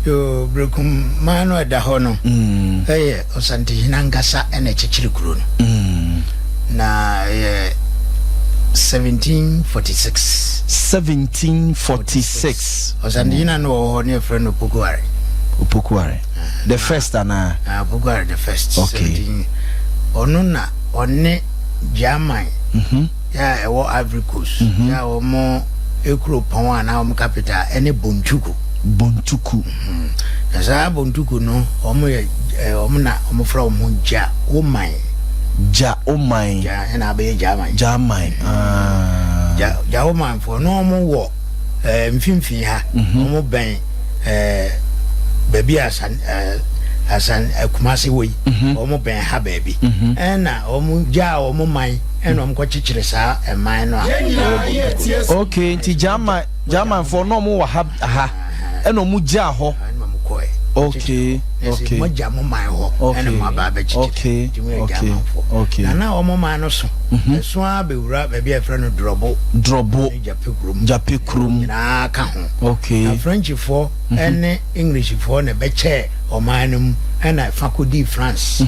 Yoo, Berekum man no a ɛda hɔ no yɛ Ɔsantehene ankasa na ɛkyekyere kuro no. Na ɛyɛ 1746. 1746. Ɔsantehene a na ɔwɔ hɔ no yɛfrɛ no Opokuare. Opokuare. The first anaa? Ah, Opokuare the first. Okay. 17, ɔno na ɔne German yɛ a ɛwɔ Ivory Coast yɛ a wɔn ekuro pɔn anaa wɔn capital ɛne Bontuku. Bontuku. Na saa Bontuku no wɔn yɛ wɔn na wɔn frɛ wɔn ho Gya Oman. Gya Oman. Gya ɛna abɛyɛ Gyaman. Gyaman. Ah. Gya Gya Oman foɔ no wɔn wɔ mfimfini ha. Wɔn bɛn baabi a asan asan Kumasi wɔ yi. Wɔn bɛn ha baabi. Ɛna wɔn gyaa wɔn man ɛna wɔn kɔ kyekyere saa ɛman no a ɛwɔ Bontuku. Okay, nti Gyaman Gyamanfoɔ na wɔn wɔ ha ha ɛna wɔn gyaa hɔ. Ɛna wɔn kɔɛ. Okay. Mo gya mo man hɔ ɛna mo aba abɛkyekyere. Nti mo yɛ Gyamanfoɔ. Na na wɔn man no so. Ɛso ara bɛwura baabi a yɛfrɛ no Drɔbo. Drɔbo. Ne Gyape kurom. Gyape kurom. Nyinaa ka ho. Okay. Na Frenchfoɔ ɛne Englishfoɔ na ɛbɛkyɛɛ ɔman no mu ɛna ɛfa kɔdii France.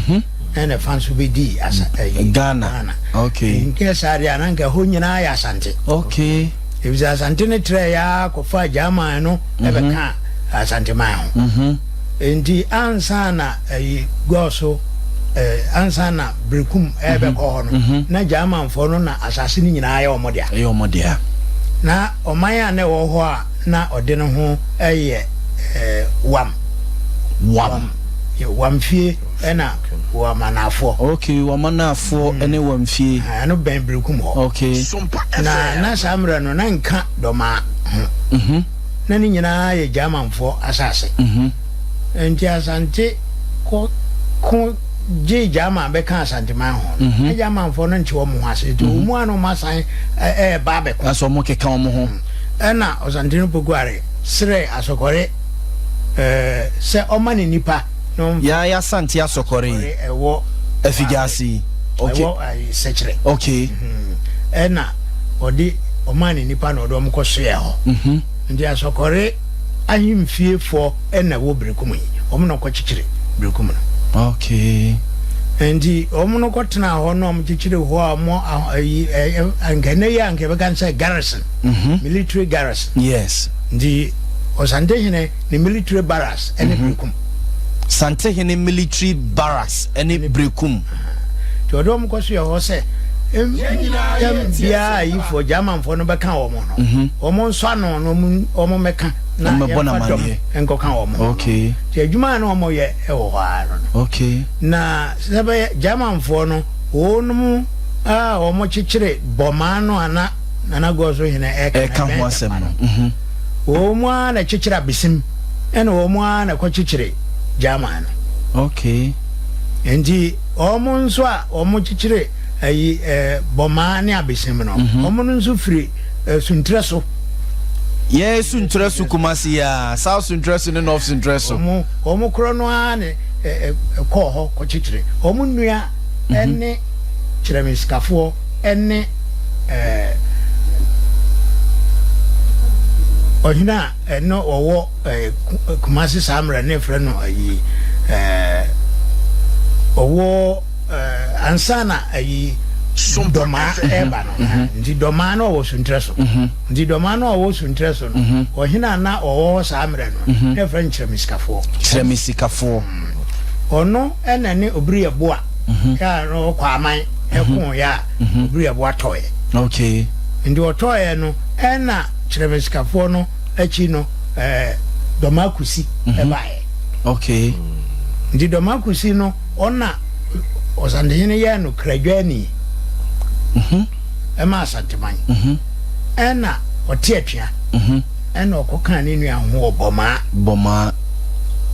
Ɛna ɛfa nso bɛdii asa ɛyi. Ghana. Okay. Nkɛ saa deɛ a na nka ɛhɔ nyinaa yɛ Asante. Okay. Efisɛ Asante no trɛɛ ara kɔfaa Gyaman no bɛkaa Asanteman ho. Enti ansa na ayi Goso, ansa na Berekum rebɛkɔ hɔ no, na Gyamanfoɔ no na asase no nyinaa yɛ wɔn dea. Ɛyɛ wɔn dea. Na ɔman a na ɛwɔ hɔ a na ɔde ne ho yɛ Wam. Wam. Wamfie ɛna Wamanafoɔ. Okay, Wamanafoɔ ɛne Wamfie. Ɛno bɛn Berekum hɔ. Okay. Na na saa mmerɛ no na nka Dɔmaa ho. Na ne nyinaa yɛ Germanfoɔ asase. Nti Asante kɔ ko gyee German bɛka Asanteman ho no, na Germanfoɔ no nte wɔn ho ase. Nti wɔn mu a na wɔn asan ɛreba abɛko. Asɛ wɔn keka wɔn ho. Ɛna Ɔsantene Pokuare srɛɛ Asɔkɔre sɛ ɔma ne nipa na ɔmfa. Yɛn ayɛ Asante Asɔkɔre yi. Ɛwɔ. Afigyaase yi. Okay. Ɛwɔ Sɛkyerɛ. Okay. Ɛna ɔde ɔmaa ne nipa na ɔde wɔn kɔ soɛ hɔ. Nti Asɔkɔre ahemfie foɔ na ɛwɔ Berekum yi. Wɔn na ɔkɔ kyekyere Berekum no. Okay. Nti wɔn no kɔ tena hɔ na wɔn kyekyere hɔ a wɔn ayi ɛ nka ɛnɛ yi a nka yɛbɛka sɛ garrison. Military garrison. Yes. Nti Ɔsantehene ne military barracks ɛne Berekum. Santehene military barracks ɛne Berekum. Nti ɔde wɔn kɔ so yɛ hɔ sɛ tɛm biara ayifoɔ Germanfoɔ no bɛka wɔn no, wɔn nsɔ ano na wɔn mmɛka na yɛmfa dɔm nkɔka wɔn ho. Okay. Nti adwuma a na wɔyɛ wɔ hɔ ara no. Okay. Na sɛ bɛyɛ Germanfoɔ no wɔnom a wɔkyekyere bɔmaa no a na Nana Goso hene ɛka ho asɛm no. Wɔn ara na ɛkyekyere abesim ɛna wɔn ara na ɛkɔkyekyere German no. Okay. Nti wɔn nso a wɔkyekyere ayi bɔmaa ne abesim no, wɔn no nso firi Suntrɛ so. Yɛn Suntrɛ so Kumasi yi ara, South Suntrɛ so ne North Suntrɛ so. Wɔn korɔ no ara na ɛkɔɔ hɔ kɔkyekyere. Wɔn nua ne Kyerɛmesikafoɔ ne ɔhene a ɛno ɔwɔ Kumasi saa mmerɛ ne frɛ no ayi ɔwɔ ansa na ayi Dɔmaa ɛreba no nti Dɔmaa no ɔwɔ Suntrɛ so nti Dɔmaa no ɔwɔ Suntrɛ so no ɔhene a na ɔwɔ hɔ saa mmerɛ no ne frɛ no Kyerɛmesikafoɔ. Kyerɛmesikafoɔ. Ɔno ɛna ne Obiriyɛboa yɛ a na ɔkɔ aman ɛko yɛ a Obiriyɛboa tɔeɛ. Okay. Nti ɔtɔeɛ no ɛna Kyerɛmesikafoɔ no akyi no ɛɛ Dɔmaa Kusi ɛbaeɛ. Okay. Nti Dɔmaa Kusi no ɔna Ɔsantehene yɛɛ no Kradwani ɛma Asanteman. Ɛna ɔte atua. Ɛna ɔkɔkaa ne nua ho wɔ Bɔmaa. Bɔmaa.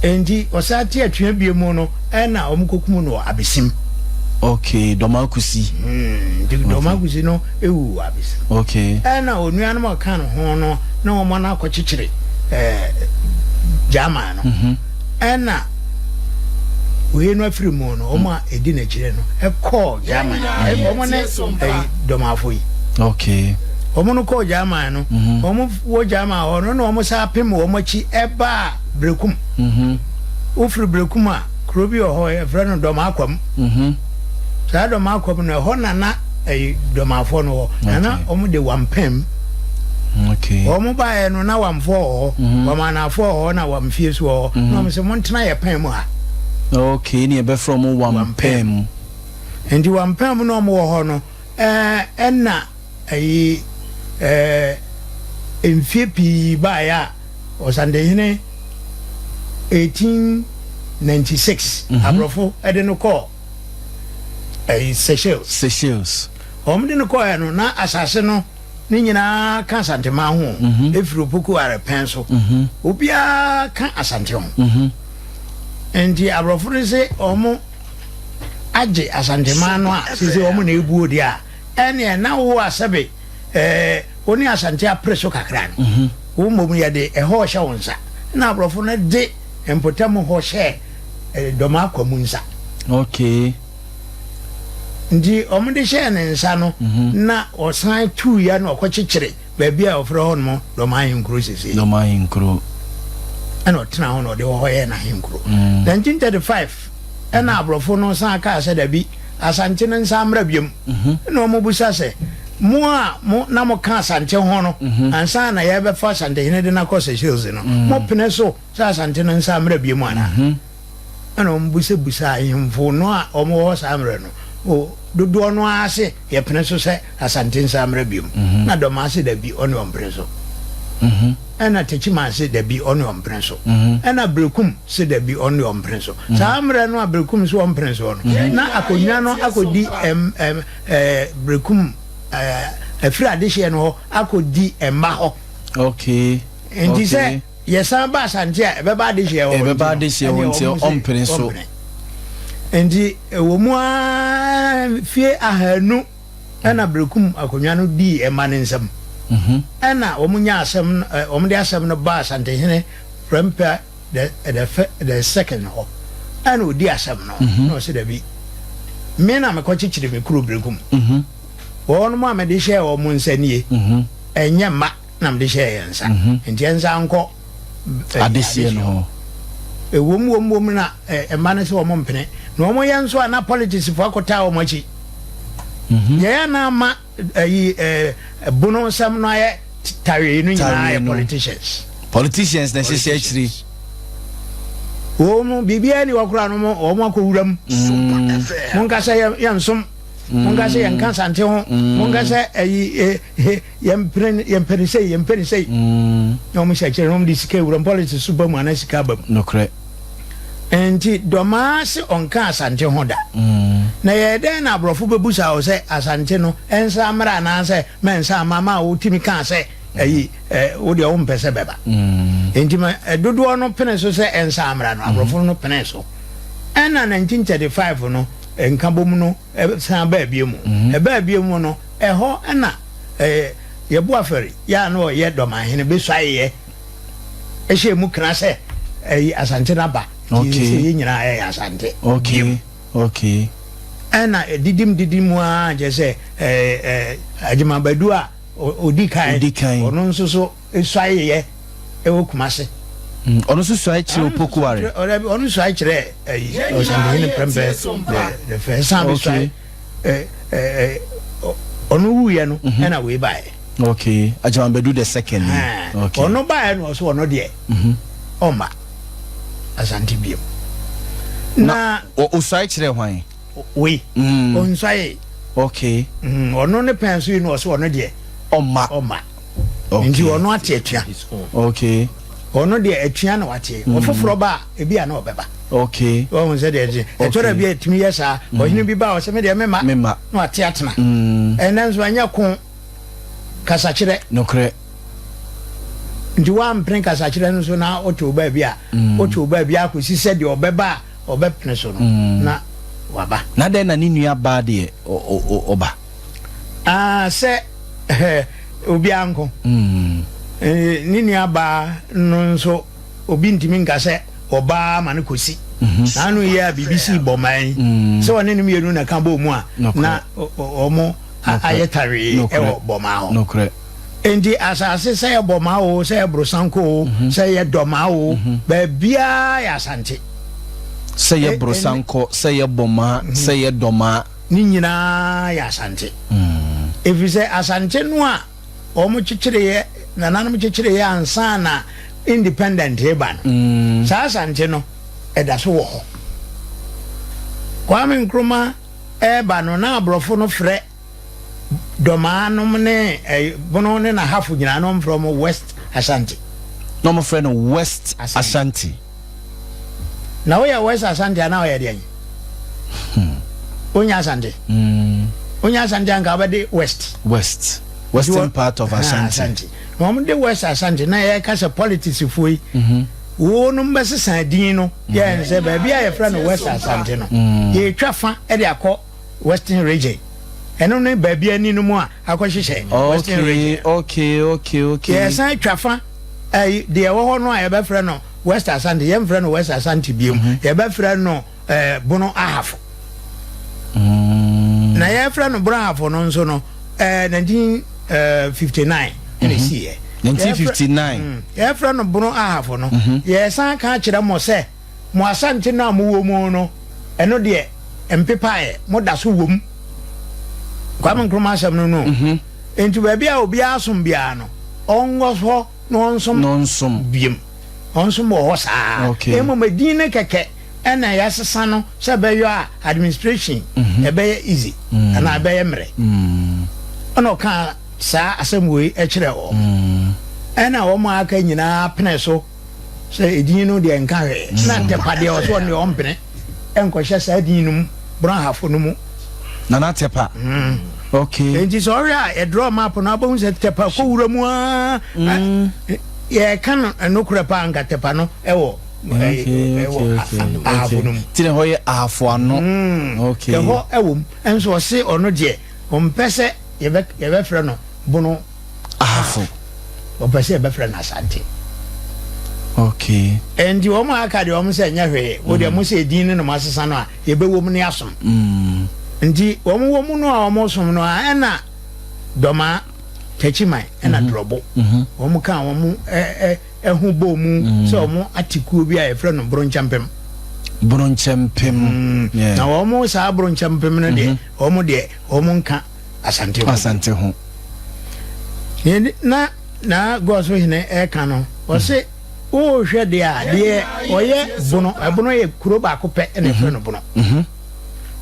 Nti ɔsan te atua bio mu no ɛna wɔn kɔkum no wɔ Abesim. Okay, Dɔmaa Kusi. Nti Dɔmaa Kusi no ewu wɔ Abesim. Okay. Ɛna onuanom a ɔka ne ho no na wɔn ano akɔkyekyere ɛɛ German no. Ɛna wei no afiri mu no wɔn a edi n'akyire no ɛkɔɔ German. Wɔn ne ɛyi Dɔmaafo yi. Okay. Wɔn no kɔɔ German no. Wɔn wɔ German hɔ no na wɔn san apem wɔn akyi ɛbaa. Berekum. Wofiri Berekum a, kuro bi wɔ hɔ yɛfrɛ no Dɔmakwam. Saa Dɔmakwam no, ɛhɔ na na ɛyi Dɔmafoɔ no wɔ. Na na wɔn de Wampem. Wɔn baeɛ no, na Wamfoɔ wɔ hɔ, Wamanafoɔ wɔ hɔ, na Wamfie nso wɔ hɔ. Na wɔn sɛ, montena yɛ pɛn mu ha. Okay, ne yɛbɛfrɛ wɔn Wampem. Nti Wampem na wɔn wɔ hɔ no, ɛɛ ɛna ɛyi ɛɛ mfie pii baeɛ a Ɔsantehene 1896 aborɔfo de no kɔɔ ɛyi Seychelles. Seychelles. Wɔn de no kɔɛ no na asase no ne nyinaa ka Asanteman ho efiri Opoku Ware pɛn so. Obiara ka Asante ho. Nti aborɔfo no se wɔn agye Asanteman no a sese wɔn na ebuo deɛ a ɛneɛ na wo asɛbe ɛɛ wo ne Asante apere so kakra no, mhm. wo mmom yɛde ɛhɔ hyɛ wo nsa. Na aborɔfo no de mpɔtam hɔ hyɛɛ eh, dɔm akwa mu nsa. Okay. Nti wɔn de hyɛɛ ne nsa no, mhm. na ɔsan tuiɛ na ɔkɔkyekyere baabi a wɔfrɛ hɔ nom dɔm ahenkuro sese. Dɔm ahenkuro. Ɛna ɔtena hɔ na ɔde hɔ yɛ n'ahenkuro. 1935 mm. Ɛna aborɔfo no san kaa sɛ dabi, Asante no nsan mmra biom. Ɛna wɔn bisa sɛ, Mo a mo na mo ka Asante ho no, ansa na yɛrebɛfa Asantehene de no akɔ Seychelles no, mo pene so sɛ Asante no nsan mmra biom anaa? Ɛna wɔn bisa ahemfo no a wɔn wɔ hɔ saa mmerɛ no, o, dodoɔ no ara se yɛpene so sɛ Asante nsan mmra biom. Na Dɔmaa se dabi, ɔne ɔmpene so. Ɛna Techiman se dabi, ɔne ɔmpene so. Ɛna Berekum se dabi, ɔno deɛ ɔmpene so. Saa mmerɛ no a Berekum se ɔmpene soɔ no, na akonnwa no akɔdi ɛm ɛm ɛɛ Berekum ɛɛ afiri adehyeɛ no hɔ akɔdi mma hɔ. Okay. Nti sɛ yɛsan ba Asante a, ɛbɛba adehyeɛ hɔ. Ɛbɛba adehyeɛ hɔ nti ɔmpene so. Nti ɛwɔ mu ara fie ahanu. Ɛnna Berekum akonnwa no dii mma no nsam. Ɛnna wɔnyaa asɛm no, wɔde asɛm no baa Asantehene Prempeh the, the, the second hɔ. Ɛnna ɔdi asɛm no, na ɔse dabi, me na mekɔkyekyere me kuro Berekum. Wɔnom a mede hyɛɛ wɔn nsa nie, ɛnyɛ mma na mede hyɛɛ yɛn nsa, nti ɛnsa nkɔ adehyeɛ no hɔ. Ɛwom, wom, wom na mma no sɛ wɔn mpene. Na wɔn yɛ nso a na politics fo akɔtaa wɔn akyi. Yɛyɛ a na ama ayi bono nsɛm no ayɛ tawee no nyinaa yɛ politicians. Politicians na ɛhyehyɛ akyiri. Wɔn mu biribiara ni hɔ koraa no wɔn akɔ wura mu. Monka sɛ yɛnsom, monka sɛ yɛnka sante ho, monka sɛ ayi yɛmpene yɛmpɛ ne sei yɛmpɛ ne sei. Na wɔn hyɛ akyire na wɔn de sika ewura mu politics so ba mu anaa sika aba mu. Nokorɛ. Nti Dɔmaa se ɔnka Asante ho da. Na yɛyɛ dɛn na aborɔfo bɛbusa wo sɛ Asante no nsa mmra anaasɛ mɛnsa mma ma wotumi kaa sɛ ayi wo deɛ wompɛ sɛ bɛba. Nti ma dodoɔ no pene so sɛ ɛnsa mmra no, aborɔfo no penee so. Ɛna 1935 no nkabom no san baa bio mu. Ɛbaa bio mu no, ɛhɔ na Yeboah-Aferi yɛ a na ɔyɛ Dɔmahene bɛsuaeɛ hyɛɛ mu kena sɛ ɛyi Asante no aba nti sɛ yɛn nyinaa yɛyɛ Asante biom. Okay. Ɛna ɛdidim didim mu ara kyerɛ sɛ ɛɛ Agyemang Badu a ɔdi kan ɔno nso so suaeɛ ɛwɔ Kumase. Ɔno nso suae kyerɛ Opokuware. Ɔno suae kyerɛ ɛyi Ɔsantehene Prempeh the first san bɛ suae ɛɛ ɔno wuiɛ no ɛna wei baeɛ. Okay, Agyemang Badu the second. Okay. Ɔno baeɛ no ɔso ɔno deɛ ɔmma Asante biom. Na ɔsuae kyerɛ hwan? Wei ɔnsuae. Okay. Ɔno ne pɛn so yi no ɔso ɔno deɛ ɔmma. Ɔmma. Okay. Nti ɔno ate atua. Okay. Ɔno deɛ atua na wate. Ɔfoforɔ ba a ebi a na ɔbɛba. Okay. Wɔn sɛ deɛ ɛte. Ɛtɔ da bi a ɛtumi yɛ saa. Ɔhene bi ba a ɔsɛ me deɛ mema. Mema. Na wate atena. Ɛnɛ nso ɛnyɛ ko. Kasakyerɛ. Nokorɛ. Nti woampene kasakyerɛ no so na wote wo baabi a, wote wo baabi akɔsi sɛ deɛ ɔbɛba a ɔbɛpene so no na waba. Na dɛn na ne nua baa deɛ ɔba? Ah, sɛ obiara nko. Ne nua baa no nso obi ntumi nka sɛ ɔbaa ma no kɔsi. N'ano yɛ a biribi sii bɔmmaa yi. Sɛ ɔne no mmienu na ɛka bɔɔ mu a, na wɔn ayɛ tawee wɔ bɔmmaa hɔ. Enti asase sɛ yɛ Bɔmaa oo, sɛ yɛ Brosanko oo, mhm. sɛ yɛ Dɔmaa oo, mhm. baabiara yɛ Asante. Sɛ yɛ Brosanko, sɛ yɛ Bɔmaa, mhm. sɛ yɛ Dɔmaa. Ne nyinaa yɛ Asante. Mm. Ɛfiri sɛ Asante no a wɔn kyekyereeɛ, nananom kyekyereeɛ ansa na independent reba no, mm. saa Asante no ɛda so wɔ hɔ. Kwame Nkrumah ɛreba no na aborɔfo no frɛ Dɔmaa nom ne Bono ne N'Ahafo nyinaa na wɔfrɛ wɔn West Ashanti. Na wɔfrɛ no West Ashanti. Na woyɛ West Ashanti a na ɔyɛ deɛn? Hmm. Wonya Asante? Mm. Wonya Asante anka wobɛde West. West. Western part of Ashanti. Ashanti. Na wɔn de West Ashanti na yɛka sɛ politics foɔ yi. Mm-hmm. Wɔnom bɛsesa din no mm-hmm. yɛn sɛ baabi a yɛfrɛ no West Ashanti no. Mm. Yɛtwa fa de akɔ Western Region. Ɛno ne baabi ani no mu a akɔhyehyɛ Western Region. Okay, okay, okay. Yɛsan twa fa ɛyi deɛ ɛwɔ hɔ no a yɛbɛfrɛ no West Asante, yɛmfrɛ no West Asante biom. Mm -hmm. Yɛbɛfrɛ no eh, Bono Ahafo. Mm. Na yɛfrɛ no Bono Ahafo no nso no eh, 1959 ɛna mhm. ɛsiiɛ. 1959. Mm, yɛfrɛ no Bono Ahafo no. Mm -hmm. Yɛsan ka kyerɛ mo sɛ Mo Asante no a mowɔ mu no, ɛno deɛ mpepaeɛ, moda so wɔ mu. Kwame Nkrumah asɛm no no. Mhm. Nti baabi a obiara som biara no, ɔnkɔ hɔ na ɔnsom biem. Ɔnsom wɔ hɔ saa. Mmom edin no kɛkɛ ɛna yɛasesa no sɛ ɛbɛyɔ a administration mhm. ɛbɛyɛ easy mm. anaa ɛbɛyɛ mmerɛ. Mm. Ɛna ɔkaa saa asɛm wei kyerɛ wɔn. Ɛna wɔn a aka nyinaa pene so. Sɛ edin no deɛ nka hwee. Na Tɛpa deɛ ɔsɛ ɔno deɛ ɔmpene nkɔhyɛ saa din no mu Brɔnhafo no mu. Nana Tɛpa. Mm. Okay. Nti sɛ ɔhwɛ a yɛdraw map no abɛhu sɛ Tɛpa kɔ wura mu aa. Mm. Yɛka no ɛnokorɛ paa nka Tɛpa no ɛwɔ ɛwɔ ahafo no mu. Ti na ɛhɔ yɛ ahafo ano. Mm. Okay. Ɛhɔ ɛwɔ mu. Nso ɔse ɔno deɛ ɔmpɛ sɛ yɛbɛfrɛ no Bono. Ahafo. Wɔpɛ sɛ yɛbɛfrɛ no Asante. Okay. Nti wɔn a aka deɛ wɔn sɛ nyɛ hwee. Wo deɛ mo sɛ edin no na mo asesa no a yɛbɛwɔ mu ne asom. Mm. Nti wɔn wɔ mu no a wɔn som no a ɛna Dɔmaa, Takyiman ɛna mm-hmm. Drɔbo. Mm-hmm. Wɔn ka wɔn ɛ ɛ ɛho bɔ mu mm. sɛ wɔn ate kuo bi a yɛfrɛ no Bronkyɛmpem. Bronkyɛmpem. Mm. Yeah. Na wɔn saa Bronkyɛmpem no deɛ mm-hmm. wɔn deɛ wɔn nka. Asante ho. Asante ho. Na na Gɔso hene ɛka no, ɔse wohwɛ deɛ a deɛ ɔyɛ bono, ɛbono yɛ kuro baako pɛ ɛna ɛfrɛ no bono. Mhm.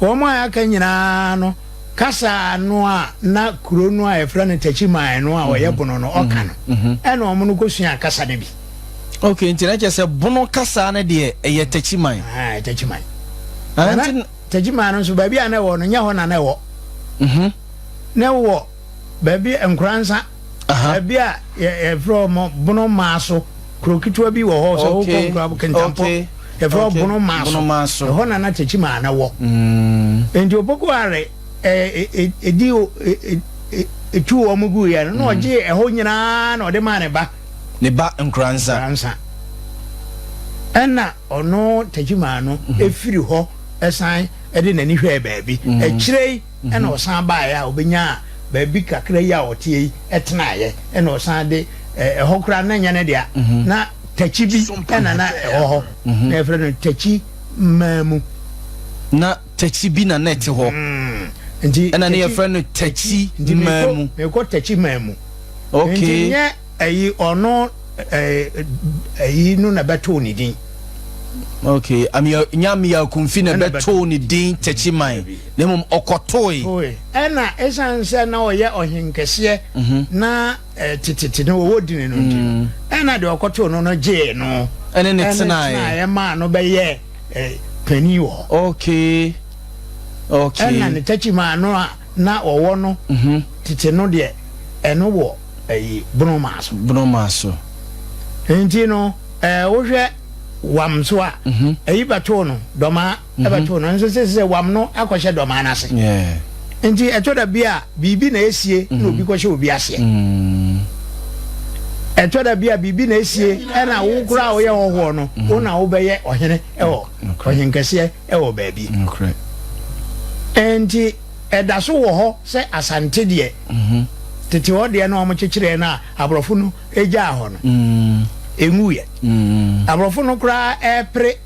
Wɔn a aka nyinaa no kasa no a na kuro no a yɛfrɛ no Takyiman no a ɔyɛ mhm. bono no ɔka no mhm. ɛna wɔn no kɔsua kasa no bi. Ok, nti na kyerɛ sɛ bono kasa no deɛ ɛyɛ Takyiman. Ah, Takyiman. Ah, Techiman no nso, baabi a na ɛwɔ no, nyɛ hɔ na na ɛwɔ. Mhm. Na ɛwɔ baabi Nkoransa, baabi a yɛfrɛ wɔn Bono Maaso, kuro ketewa bi wɔ hɔ sɛ wokɔ Nkora Kintampo, yɛfrɛ hɔ Bono Maaso. Ɛhɔ na na Techiman no wɔ. Mm. Nti Opoku Ware ɛdi etu wɔn gu yɛ no, na mm. ɔgye ɛhɔ nyinaa na ɔde maa ne ba. Ne ba Nkoransa. Nkoransa. Ɛna Ɔno Techiman no firi hɔ san de n'ani hwɛɛ baabi. Akyire yi na ɔsan baeɛ a ɔbɛnyaa baabi kakra yi a ɔteɛ yi tenaeɛ. Ɛna ɔsan de ɛhɔ koraa na ɛnyɛ ne dea. Na Takyi bi na na ɛwɔ hɔ. Na yɛfrɛ no Takyi Mmamu. Na Takyi bi na na ɛte hɔ. Nti Ɛna ne yɛfrɛ no Takyi Mmamu. Mekɔ Takyi Mmamu. Okay. Nti nyɛ Ɛyi ɔno ɛyi no na ɛbɛtoo ne din. Okay, Amia Nyame Akumfi na ɛbɛtoo ne din Techiman, na mmom ɔkɔtoe. Toe. Ɛna ɛsiane sɛ na ɔyɛ ɔhenkɛseɛ mhm. na tetete no wɔwɔ dini no nti no, mm. ɛna deɛ ɔkɔtoo no no gyee no ɛne ne tenaeɛ maa no bɛyɛ panin wɔ hɔ. Okay. Okay. Ɛna ne Techiman no a na ɔwɔ no mhm. tete no deɛ ɛno wɔ ɛyi bonomaa so. Bonomaa so. Nti no ɛɛ wohwɛ wam so a. Mhm. Ɛyi bɛtoo no dɔmaa mhm. ɛbɛtoo no nso sɛ sɛ wam no akɔhyɛ dɔmaa no ase. Nti ɛtɔ da bi a biribi na esie na obi kɔhyɛ obi aseɛ. Mm. Ɛtɔ da bi a biribi na esie ɛna wo koraa a woyɛ hɔhoɔ no wo na wobɛyɛ ɔhene ɛwɔ ɔhenkɛseɛ ɛwɔ baabi. Nti ɛda so wɔ hɔ sɛ Asante deɛ. Tete hɔ deɛ no a wɔkyekyereɛ no a aborɔfo no gyaa hɔ no, ɛnwuiɛ. Aborɔfo no koraa ɛrepere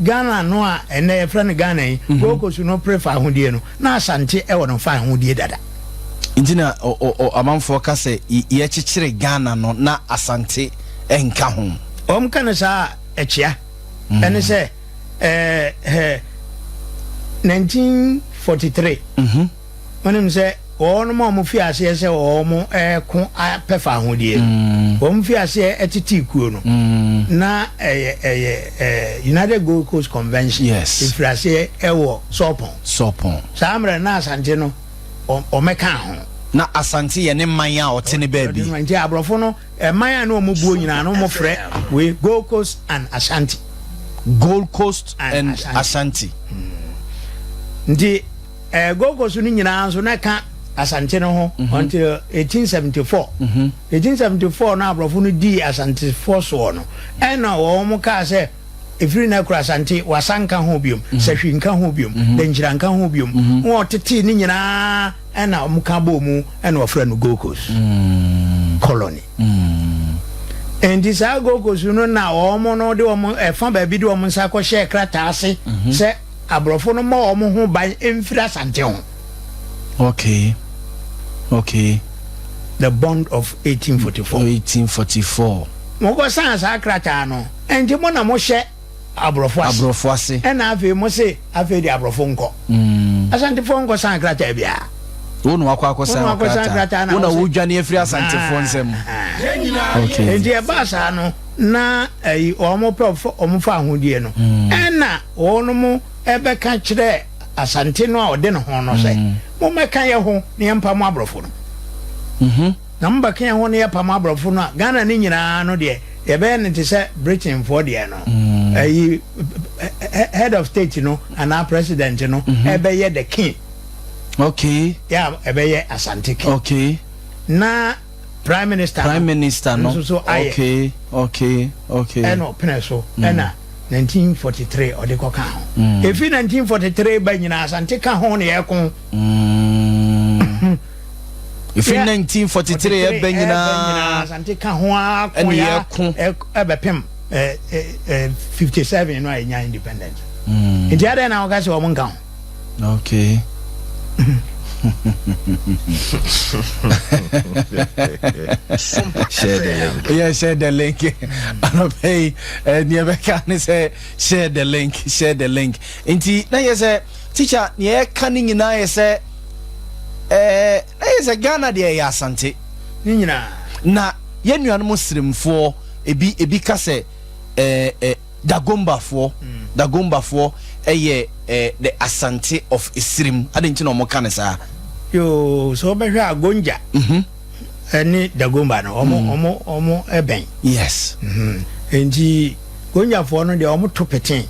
Ghana no a ɛnnɛ yɛfrɛ no Ghana yi, Gold Coast no pere fawohodie no, na Asante wɔ no fawohodie dada. Nti na amanfoɔ ka sɛ yɛkyekyere Ghana no na Asante nka ho. Wɔka no saa a, ɛkyea. Ɛne sɛ, ɛɛ, 1943. Wonim sɛ wɔnom a wɔfii aseɛ sɛ wɔreko apɛ fawohodie no, wɔn fii aseɛ tetee kuo no, na ɛyɛ ɛyɛ United Gold Coast Convention. Yes. Ɛfiri aseɛ ɛwɔ Sɔpɔn. Sɔpɔn. Saa mmerɛ na Asante no wɔmɛkaa ho. Na Asante yɛ ne man a ɔte ne baabi. Nti aborɔfo no, ɛman a na wɔn buo nyinaa no wɔfrɛ wei Gold Coast and Ashanti. Gold Coast and Ashanti. Nti. Eh, Gold Coast no nyinaa nso na ɛka Asante no ho mm -hmm. until 1874. Mm -hmm. 1874 na aborɔfo no dii Asantefoɔ soɔ no, ɛna wɔn kaa sɛ ɛfiri na kura Asante wasa nka ho biom, mm -hmm. sahwi nka ho biom, mm -hmm. dankyira nka ho biom. Mm -hmm. Wɔtetee ne nyinaa ɛna wɔn ka bɔɔ mu ɛna wɔfrɛ no Gold Coast mm. colony. Mm. Nti saa Gold Coast no na wɔn no de wɔn ɛfa baabi de wɔn nsa kɔhyɛɛ krataa ase mm -hmm. sɛ Aborɔfo no mmɔ wɔn ho ban mfiri Asante ho. Okay. Okay. The Bond of 1844. 1844. Mokɔsan saa krataa no, ɛnti mo na mohyɛ aborɔfo ase. Aborɔfo ase. Ɛna afei mo se afei de aborɔfo nkɔ. Asantefoɔ nkɔsan krataa biara. Wo na wakɔ akɔsan krataa. Wo na wodwane afiri Asantefoɔ nsam. Okay. Nti ɛbaa saa no na ɛyi wɔn pɛ wɔn fa ahodie no. Ɛna Wɔnom bɛka kyerɛɛ Asante no a ɔde ne ho no sɛ, Mommɛka yɛ ho na yɛmpamo aborɔfo no. Na mobɛka yɛn ho na yɛpamo aborɔfo no a, Ghana no nyinaa no deɛ, yɛbɛyɛ no te sɛ Britainfoɔ deɛ no. Ayi, head of state no anaa president no ɛbɛyɛ the king. Okay. Yeah, ɛbɛyɛ Asante king. Okay. Na prime minister prime minister no nso so ayɛ. Okay, okay, okay. Ɛna ɔpene so, ɛna 1943 ɔde kɔ ka ho. Efi 1943 ba nyinaa Asante ka ho na yɛko. Efi 1943 ɛbɛ nyinaa Asante ka ho ako ya ɛbɛpem 57 no a yɛnya independence. Nti adɛn na wɔka sɛ wɔn nka ho? Okay. Share the link. Yeah, share the link. Anɔpɛ yi, nea ɛbɛka ne sɛ share the link, share the link. Nti na yɛ sɛ teacher nea ɛka ne nyinaa yɛ sɛ ɛɛ na yɛ sɛ Ghana deɛ ɛyɛ Asante. Ne nyinaa. Na yɛn nuanom Sremfoɔ ebi ebi ka sɛ ɛɛ ɛ Dagombafoɔ, Dagombafoɔ yɛ the Asante of Esirim. Adɛn nti na wɔka no saa? Yoo, sɛ wobɛhwɛ a Gonja ne Dagomba no, wɔn wɔn wɔn bɛn. Yes. Nti Gonjafoɔ no deɛ wɔn to peten.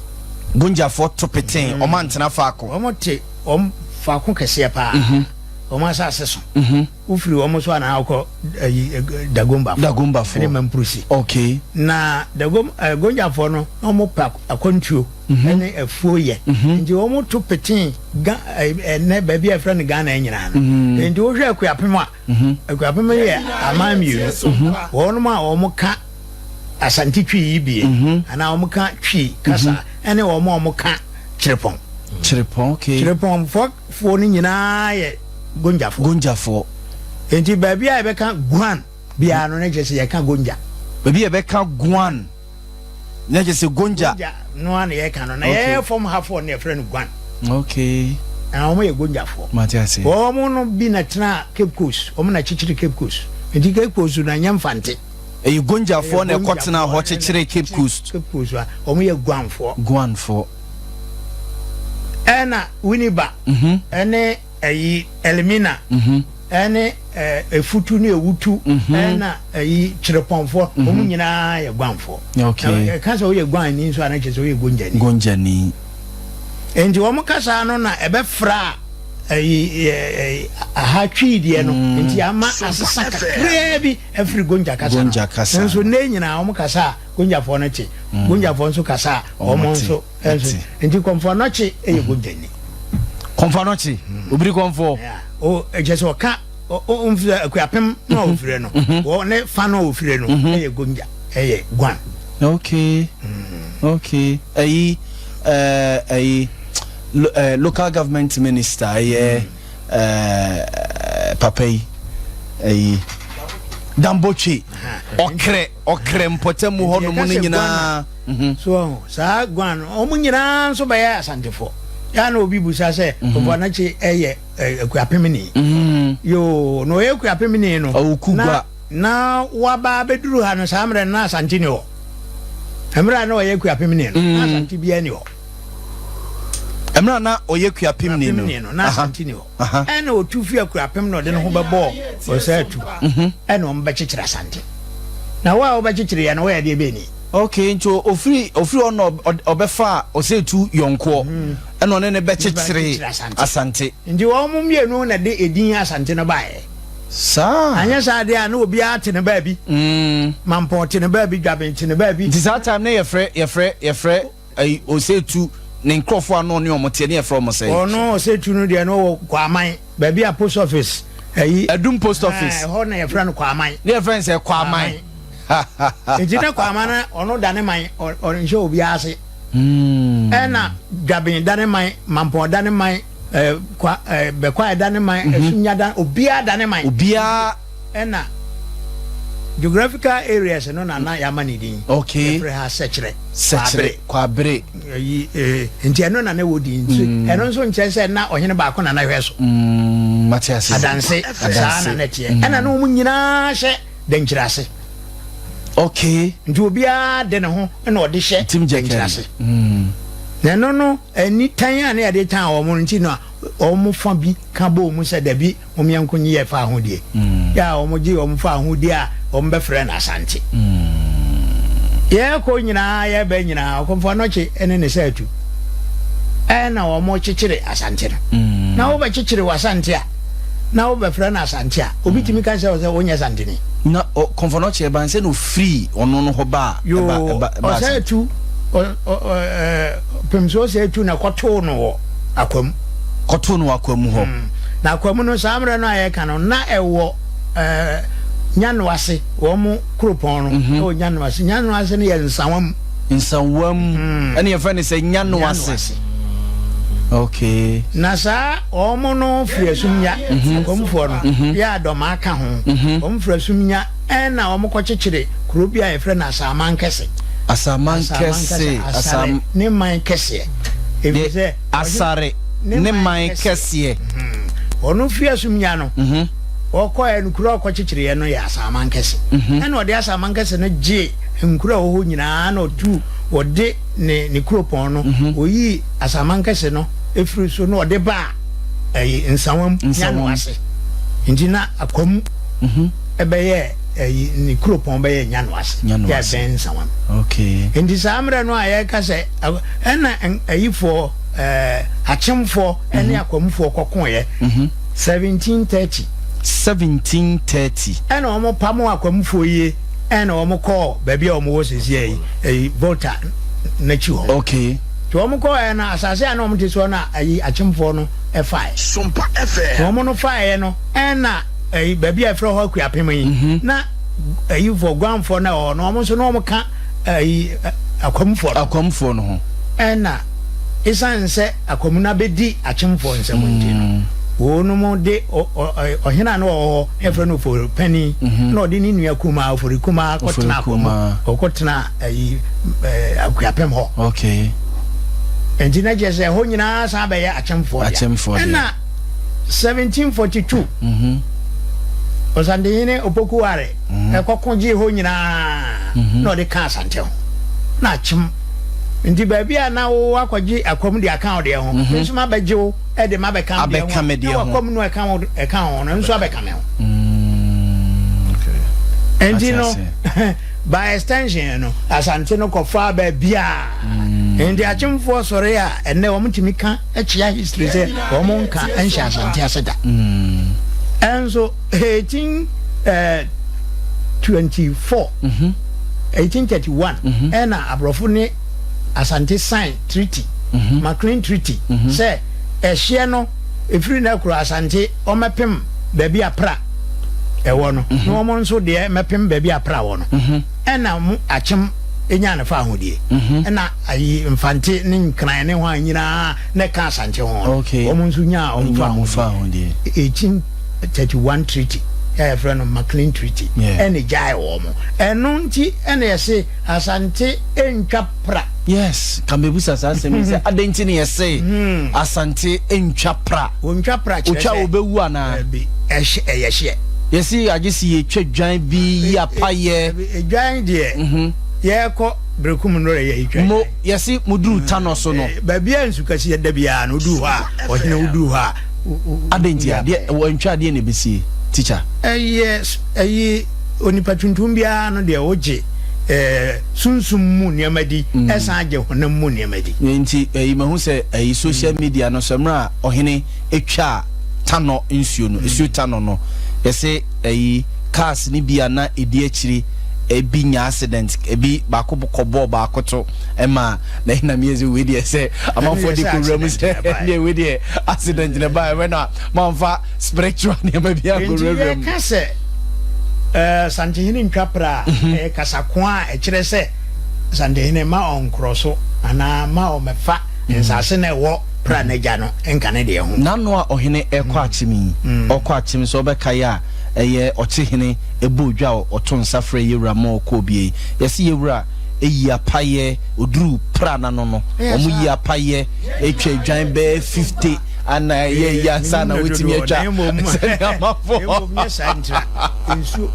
Gonjafoɔ to peten, wɔn antena faako. Wɔn te wɔn faako kɛseɛ paa. Wɔn asase so. Wofiri wɔn so a na wokɔ ayi Dagombafoɔ. Dagombafoɔ. Ɛne Mampurusi. Okay. Na Dagom ɛɛ Gonjafoɔ no na wɔn pɛ akwantuo ɛne afuo yɛ. Nti wɔn to petee ga ɛnɛ baabi a yɛfrɛ no Ghana nyinaa no. Nti wohwɛ Akuapem a, Akuapem yɛ aman mmienu. Wɔn a wɔn ka Asante Twi yi bie anaa wɔn ka Twi kasa ɛne wɔn a wɔn ka Kyerepɔn. Kyerepɔn okay. Kyerepɔnfoɔ foɔ no nyinaa yɛ Gonjafoɔ. Gonjafoɔ. Enti baabi a yɛbɛka Guan biara no, na kyerɛ sɛ yɛka Gonja. Baabi a yɛbɛka Guan, na kyerɛ sɛ Gonja. Gonja no ara na yɛka no. Na yɛyɛ fam hafoɔ no, yɛfrɛ no Guan. Okay. Na wɔn yɛ Gonjafoɔ. Mate ase. Wɔn no bi na tena Cape Coast. Wɔn na kyekyere Cape Coast. Enti Cape Coast na nyɛ Mfante. Ɛyɛ Gonjafoɔ na ɛkɔtenaa hɔ kyekyeree Cape Coast. Cape Coast a, wɔn yɛ Guanfoɔ. Guanfoɔ. Ɛna Winneba ɛne ɛyi Elmina ɛne Efutu ne Ewutu ɛna ɛyi Kyerepɔnfoɔ, wɔn nyinaa yɛ Guanfoɔ. Okay. Ɛka sɛ woyɛ Guanni nso a na kyerɛ sɛ woyɛ Gonjani. Gonjani. Nti wɔn kasa no na ɛbɛfra ɛyi aha Twi deɛ no, nti ama asesa kakraa bi afiri Gonja kasa no. Gonja kasa. Nso nnɛ nyinaa wɔn kasa a Gonjafoɔ no te, Gonjafoɔ nso kasa a wɔn nso nso. Nti Kɔmfoɔ Anɔkye yɛ Gonjani. Kɔmfoɔ Anɔkye, obiri kɔmfoɔ. O, ɛkyɛ sɛ ɔka. Ɔmfiri Akuapem na ɔfiri no. Wɔ ne fa no a ɔfiri no ɛyɛ Gonja, ɛyɛ Guan. Okay. Okay. Ɛyi ɛɛ ɛyi ɛɛ local government minister ɛyɛ ɛɛ papa yi ɛyi Dambotwe ɔkrɛ ɔkrɛ mpɔtam hɔ nom no nyinaa. So saa Guan wɔn nyinaa nso bɛyɛ Asantefoɔ. Yaa na obi busa sɛ Ɔfɔ Anakye ɛyɛ Akuapemni. Yoo, na ɔyɛ Akuapemni no. Ɔwɔ Na waba abɛduru ha no, saa mmerɛ no na Asante ni hɔ. Mmerɛ a na ɔyɛ Akuapemni no, na Asante biara ni hɔ. Mmerɛ a na ɔyɛ Akuapemni no, na Asante ni hɔ. Ɛna ɔtu fi Akuapem na ɔde ne ho bɛbɔɔ Ɔsatu. Ɛna wɔn bɛkyekyere Asante. Na wo a wobɛkyekyere yɛ no, woyɛ deɛ bɛni? Okay, nti ofiri ofiri hɔ na ɔbɛfa Ɔsatu yɔnkoɔ. Ɛna ɔne no bɛkyekyere Asante. Nti wɔn mmienu na de edin Asante no baeɛ. Saa. Anyɛ saa deɛ a na obiara te ne baabi. Mampɔn te ne baabi, Dwaben te ne baabi. Nti saa time no yɛfrɛ yɛfrɛ yɛfrɛ ɛyi Osetu ne nkorɔfoɔ a na ɔne wɔn teɛ ne yɛfrɛ wɔn sɛn? Ɔno Osetu no deɛ no ɔwɔ Kwaman, baabi a post office ɛyi. Adum post office. Ɛhɔ na yɛfrɛ no Kwaman. Ne yɛfrɛ no sɛ Kwaman. Nti na Kwaman no ɔno da ne man, ɔnhyɛ obiara ase. Ɛna Dwaben da ne man, Mampɔn da ne man, kwa Bɛkwae da ne man, Asunya da, obiara da ne man. Obiara. Ɛna geographical areas no na na yɛama ne din. Okay. Yɛfrɛ ha Sɛkyerɛ. Sɛkyerɛ, Kwabere. Ayi nti ɛno na na ɛwɔ din nti ɛno nso nkyerɛ sɛ na ɔhene baako na na hwɛ so. Mate ase. Adanse, saa na na ɛteɛ. Ɛna na wɔn nyinaa hyɛ dɛnkyerɛ ase. Okay. Nti obiara de ne ho na ɔde hyɛ dɛnkyerɛ ase. Na ɛno no ani tan a na yɛde tan wɔn no nti na wɔn fa bi ka bɔɔ mu sɛ dabi wɔn yɛn nko nye yɛ fa ahodie. Yɛ a wɔn gye wɔn fa ahodie a wɔn bɛfrɛ no Asante. Yɛkɔ nyinaa yɛbɛ nyinaa Ɔkɔmfo Anɔkye ne ne sɛ atu ɛna wɔn kyekyere Asante no. Na wobɛkyekyere w'Asante a na wobɛfrɛ no Asante a obi tumi ka sɛ sɛ wonyɛ Santeni. Na Ɔkɔmfo Anɔkye ɛba nsɛ na ofiri ɔno no hɔ ba a ɛba ɛba ɛba Asante. Ɔsɛ atu pemso ɔsɛ atu na kɔtoo no wɔ Akwamu. Kɔtoo no wɔ Akwamu hɔ. Na Akwamu no saa mmerɛ no a yɛka no na ɛwɔ Nyanoase wɔn kuropɔn no ɛwɔ Nyanoase. Nyanoase no yɛ Nsawam. Nsawam ɛna yɛfrɛ no sɛ Nyanoase. Okay. Na saa wɔn no firi Asumnya, Akwamufoɔ no, yɛ a Dɔmaa ka ho. Wɔn firi Asumnya ɛna wɔn kɔkyekyere kuro bi a yɛfrɛ no Asaaman Kɛse. Asaaman Kɛse. Asare ne man kɛseɛ. Ɛfiri sɛ. Asare ne man kɛseɛ. Ɔno firi Asumnya no, ɔkɔɛ no kuro a ɔkɔkyekyereɛ no yɛ Asaaman Kɛse. Ɛna ɔde Asaaman Kɛse no gyee nkuro a ɛwɔ hɔ nyinaa na ɔtuu ɔde ne ne kuropɔn no, ɔyii Asaman Kɛse no firi so na ɔde baa ɛyi Nsawam Nyano ase. Nti na Akwamu bɛyɛɛ ɛyi ne kuropɔn bɛyɛɛ Nyano ase, yɛ ɛbɛn Nsawam. Nti saa mmerɛ no a yɛreka sɛ ɛna ɛyifoɔ ɛɛ Akyemfoɔ ɛne Akwamufoɔ kɔkoeɛ 1730. 1730. Ɛna wɔn pamo Akwamufoɔ yie. Ɛna wɔn kɔɔ baabi a wɔn wɔ seesei yi, ɛyi Volta n'akyi hɔ. Okay. Nti wɔn kɔɔ ɛ no asase a na wɔn te soɔ na ɛyi Akyemfoɔ no ɛfae. Sompa FM. Wɔn no faeɛ no ɛna ɛyi baabi a ɛfrɛ hɔ Akuapem yi. Na ɛyi foɔ Guanfoɔ na ɛwɔ hɔ no wɔn nso na wɔn ka ɛyi Akwamfoɔ no. Akwamfoɔ no ho. Ɛna esan sɛ Akwamu no abɛdi Akyemfoɔ nsam nti no, wɔnom de ɔhene a na ɔwɔ hɔ yɛfrɛ no Ofori Panin, na ɔde ne nua kumaa Ofori Kumaa kɔtena Akwamu, ɔkɔtena ayi Akuapem hɔ. Okay. Nti na kyerɛ sɛ ɛhɔ nyinaa san bɛyɛ Akyemfoɔ dea. Akyemfoɔ dea. Ɛna 1742, Ɔsantehene Opoku Ware ɛkɔko gyee hɔ nyinaa na ɔde kaa Asante ho. Na Akyem. Nti baabi a na wo akɔgye Akwam de aka wo deɛ ho, me nso mabɛgye wo de mabɛka me deɛ ho a, na w'akwam no ɛka wo ɛka ho no nso abɛka me ho. Nti no by extension no Asante no kɔfaa baabiara. Nti Akyemfoɔ sɔre a ɛnnɛ wɔn tumi ka kyea history sɛ wɔn nka nhyɛ Asante ase da. Ɛnso 1824, 1831 ɛna aborɔfo ne Asante sign treaty, McLean Treaty, sɛ ɛhyeɛ no ɛfiri nnɛ koro Asante ɔmɛpem baabi a Pra ɛwɔ no, na wɔn nso deɛ mmɛpem baabi a Pra wɔ no. Ɛna mo Akyem nyaa ne faahodie. Ɛna ayi Mfante ne Nkran ne hwan nyinaa na ɛka Asante ho no, wɔn nso nyaa wɔn faahodie. 1831 Treaty a yɛfrɛ no Maclean Treaty ɛna gyae wɔn. Ɛno nti ɛna yɛse Asante ntwa pra. Yes, ka mebusa saa asɛm yi sɛ adɛn nti na yɛse hmm. Asante ntwa pra? Ontwa pra kyerɛ sɛ otwa obewu anaa? Ɛbi ɛhyɛ ɛyɛ hyeɛ. Yɛse agye si yɛtwa dwan bi yi apayɛ. Dwan deɛ mhm. yɛkɔ berekum nnɔrɛ yɛ yɛtwa. Mo yɛse moduru mm. tanɔ so no. Eh, baabi a nsu kɛseɛ da biara no woduru hɔ a ɔhene woduru hɔ a. Adɛn nti adeɛ wɔntwa adeɛ na ɛbɛsie teacher? Ɛyɛ ɛyi onipa tuntum biara no deɛ wogye eh, sunsum mu nneɛma di, mm. ɛsan gye honam mu nneɛma di. Nti ɛyi mahu sɛ ɛyi social mm. media no sɛ mmerɛ a ɔhene atwa tanɔ nsuo no, nsuo mm. tanɔ no, yɛsɛ ɛyi cars ne bi a na ɛdi akyire ebi nya accident ebi baako kɔbɔɔ baako to ɛma na ɛna mi yɛ sɛ wei deɛ sɛ amanfoɔ de kɔ wura mu sɛ ɛdeɛ wei deɛ accident na ɛba ɛwɛ na manfa spiritual nneɛma bi akɔwurawura mu. Nti yɛka sɛ eh, Santehene ntwa pra a, mhm. ɛyɛ kasakoa a ɛkyerɛ sɛ Santehene ma ɔnkorɔ so anaa ma ɔmɛfa mhm. nsase na ɛwɔ pra n'agya no nka ne deɛ ho. N'ano a ɔhene ɛkɔ mhm. akyem yi, ɔkɔ akyem sɛ ɔbɛkae a ɛyɛ ɔkyehene ɛbɔ odwa a ɔto nsa frɛ yɛwura ma ɔkɔ obie yi. Yɛse yɛwura eyi apayɛ oduru pra n'ano no, wɔn yi apayɛ atwa adwan bɛyɛ 50 ana ɛyɛ yi ansa na wotumi atwa sɛnea amafo. Mmom nyɛ saa ntira nsu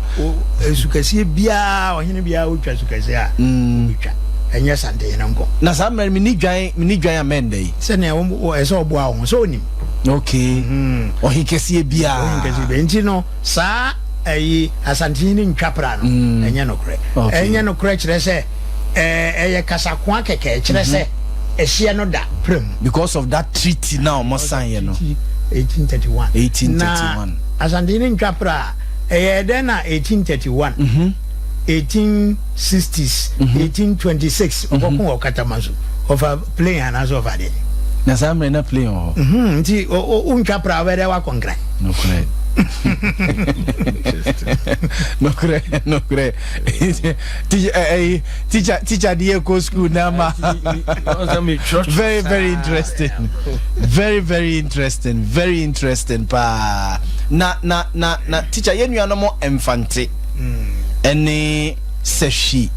nsu kɛseɛ biara ɔhene biara wotwa su kɛseɛ a mm. wobɛtwa ɛnyɛ santehene nko. Na saa mmerɛ meni dwan meni dwan a mɛnda yi. Sɛnea ɛsɛ ɔboa wo ho sɛ onim. Okay. Mm-hmm. Ɔhen kɛseɛ biara. Ɔhen kɛseɛ biara nti no saa ɛyi asantehene ntwa pra no mm. ɛnyɛ nokorɛ. Ɛnyɛ nokorɛ kyerɛ sɛ ɛyɛ kasakoa kɛkɛ kyerɛ sɛ mm-hmm. ɛhyeɛ no da pra mu. Because of that treaty na ɔmo sign yɛ no. 1831. 1831. Na Asantehene ntwa pra a, ɛyɛɛ dɛn na 1831, 1860s, 1826 ɔkɔko wɔ Katamanso? Ɔfa plane anaasɛ ɔfa deɛ? Na saa mmerɛ na plane wɔ hɔ. Nti wontwa pra a wobɛyɛ dɛ woakɔ Nkran? Nokorɛ. Nokorɛ, nokorɛ. Teacher, eh, eh, teacher, teacher deɛ kɔ school na ma. Very, very interesting. Very, very interesting. Very interesting paa. Na, na, na, na teacher yɛn nuanom Mfante ɛne Sahwi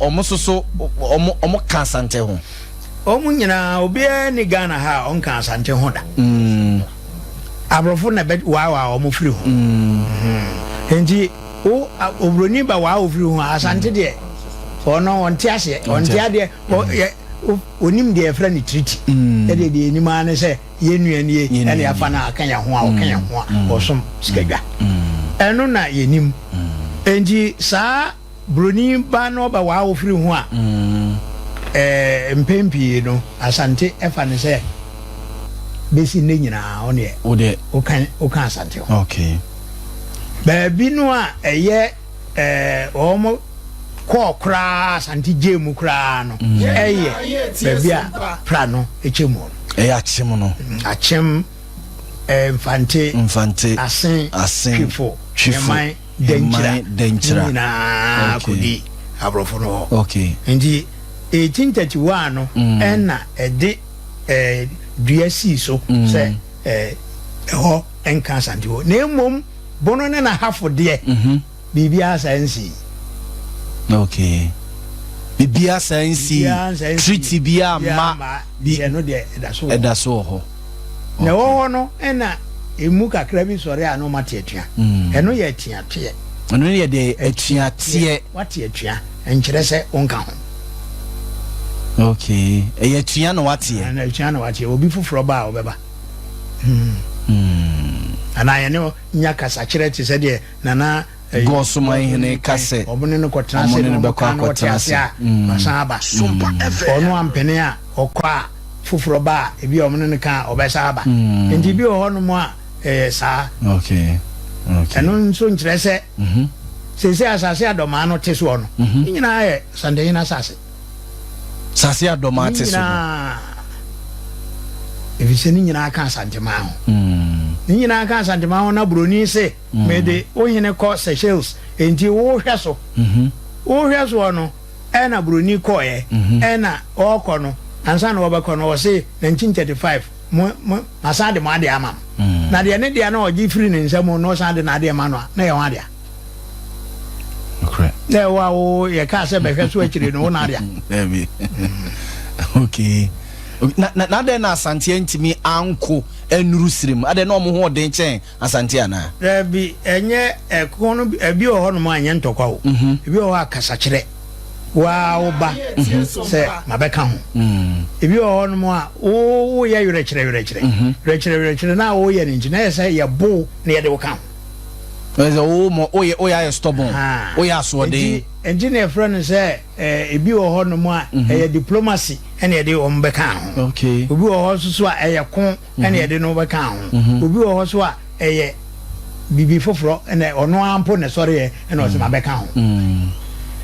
ɔmo soso ɔmo ɔmo ka Asante ho. Ɔmo nyinaa obiara ni Ghana ha a ɔnka Asante ho da. Aborɔfo na bɛ waawaa ɔmo firi ho. Nti Wo obroni ba waa ofiri ho a, Asante deɛ ɔno ɔnte aseɛ, ɔnte adeɛ, ɔnim deɛ yɛfrɛ no treaty. Ɛdeɛ deɛ ɛnim ara ne sɛ yɛn nua nie ɛna yɛafa no aka yɛn ho a ɔka yɛn ho a ɔsom sikadwa. Ɛno na yɛnim. Enti saa broni ba no ɔba waa ofiri ho a, mpɛn pii no Asante ɛfa no sɛ bɛsi nnɛ nyinaa ɔneɛ woka Asante ho. Baabi no a ɛyɛ ɛɛ wɔn kɔɔ koraa Asante gyee mu koraa no mm. ɛyɛ baabi a pra no kyɛ mu no. Ɛyɛ akyem no. Mm, akyem ɛɛ Mfante. Mfante. Asen. Asen. Twifo. Twifo. Ɛman Dankyira. Dankyira. Ne nyinaa kɔdi aborɔfo no hɔ. Okay. Nti 1831 no mm. ɛna ɛde ɛɛ dua sii so mm. sɛ ɛɛ ɛhɔ. nka Asante hɔ na mmom Bono ne n'ahafo deɛ mhm. biribiara saa nsii. Okay. Biribiara saa nsii. Treaty biara mma. Bi ɛno deɛ ɛda so wɔ hɔ. Ɛda so wɔ hɔ. Na ɛwɔ hɔ no ɛna emu kakra bi sɔre a na wɔn ate atua. Mm. Ɛno yɛ atuateɛ. Ɛno yɛ deɛ atuateɛ. Wate atua nkyerɛ sɛ wonka ho. Okay. Ɛyɛ atua na wateɛ. Atua na wateɛ. Obi foforɔ ba a ɔbɛba. Hmm. Anaa yɛne nya kasakyerɛ te sɛ deɛ Nana eh, Gɔɔsoman hene ka sɛ ɔmo ne no kɔtena ase na ɔmo ka na ɔte ase a hmm. wasan aba. Hmm. Ɔno ampene a ɔkɔ a foforɔ ba a ebi a ɔmo ne no ka a ɔbɛsa aba. Hmm. Nti bi wɔ hɔnom a ɛyɛ saa. Okay. Okay. Ɛno nso nkyerɛ sɛ mhm. seesei asase adɔmaa no te soɔ no mhm. ne nyinaa yɛ Santehene asase. Asase a dɔm ate so no. Efisɛ ne nyinaa ka Asanteman ho. Mm. Ne nyinaa ka Asanteman ho na buroni se mede wo hene kɔ Seychelles enti wo hwɛ so. Wo hwɛ soɔ no ɛna buroni kɔeɛ ɛna ɔɔkɔ no ansa na ɔbɛkɔ no ɔse 1935 mo mo masan de mo adeɛ ama mo. Na deɛ ne deɛ na ɔgye firi ne nsa mu no ɔsan de n'adeɛ ma no a na ɛyɛ ho adea. Nokorɛ. Na ɛwɔ a wo yɛ kaa sɛ bɛhwɛ so akyire no wo na adea. Dabi. Okay. Na na na adɛn na Asante antumi anko annuru Sirim? Adɛn na wɔn ho ɔden kyɛn Asante anaa? Dabi, ɛnyɛ ɛko no ebi wɔ hɔnom a ɛnyɛ ntɔkwa o. Ebi wɔ hɔ a kasakyerɛ. Wo ara wo ba sɛ mabɛka ho. Ebi wɔ hɔnom a wo woyɛ werɛkyerɛ werɛkyerɛ. Werɛkyerɛ werɛkyerɛ no a woyɛ no nti na ɛyɛ sɛ yɛbo wo na yɛde wo ka ho. Ɛsɛ wo mɔ woyɛ woyɛ ayɛ stubborn. Woyɛ asoɔden. Nti nti na yɛfrɛ no sɛ ebi wɔ hɔnom a ɛyɛ diplomacy ɛna yɛde wɔn bɛka ho. Okay. Obi wɔ hɔ nso so a ɛyɛ ko ɛna yɛde no bɛka ho. Obi wɔ hɔ so a ɛyɛ biribi foforɔ ɛna ɔno ara mpo na ɛsɔreɛ ɛna ɔsɛ ma bɛka ho.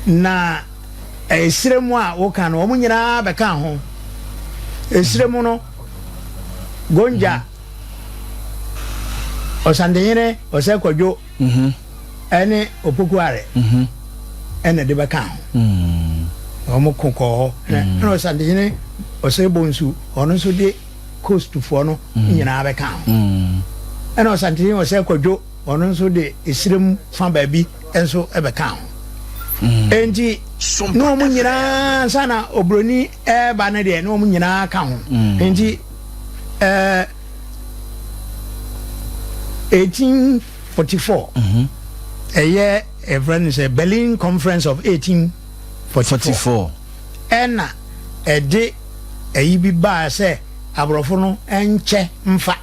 Na esrɛ mu a woka no wɔn nyinaa bɛka ho. Esrɛ mu no Gonja. Ɔsantehene Osei Kwadwo ne Opoku Are na ɛde bɛkaa ho. Wɔn ko kɔɔ hɔ. Ɛna Ɔsantehene Osei Bonsu, ɔno nso de coastfoɔ no nyinaa bɛkaa ho. Ɛna Ɔsantehene Osei Kwadwo, ɔno nso de esirem fa baabi nso bɛkaa ho. Enti ne wɔn nyinaa ansa na oburoni ɛreba no deɛ ne wɔn nyinaa ka ho. Enti 1844 ɛyɛ ɛfrɛ no sɛ Berlin Conference of 1844 ɛna ɛde ɛyi bi baa sɛ aborɔfo no nkyɛ mfa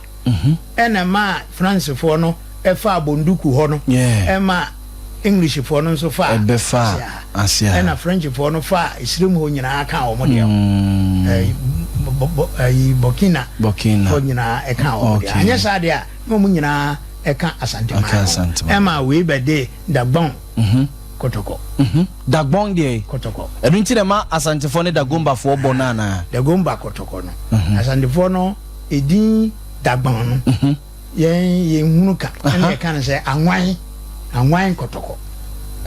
ɛna ɛmaa Francefoɔ no ɛfaa Bonduku hɔ no ɛma Englishfoɔ no nso faa Asia ha ɛna Frenchfoɔ no faa Esirim hɔ nyinaa kaa wɔn deɛ ho ɛyi Burkina hɔ nyinaa ɛkaa wɔn deɛ anyɛ saa deɛ a na wɔn nyinaa ɛka Asanteman ho ɛma wei bɛde Dagbon Kotoko. Dagbon deɛ Kotoko. Ɛno nti na ɛma Asantefoɔ ne Dagombafoɔ bɔ no anaa? Dagomba Kotoko no Asantefoɔ no edin Dagbon no Yɛn yɛnhunu ka ɛna yɛka no sɛ anwan, anwan kɔtɔkɔ.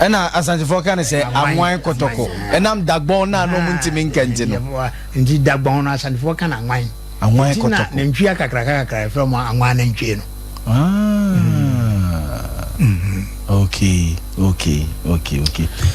Ɛna Asantefoɔ ka no sɛ anwan kɔtɔkɔ ɛnam dagbɔn no a na wɔn ntumi nka nti no. Nti dagbɔn no Asantefoɔ ka no anwan. Anwan kɔtɔkɔ. Nti na nantwie akakraka kakra yɛfrɛ wɔn anwan nantwie no. Ah, okay, okay, okay, okay.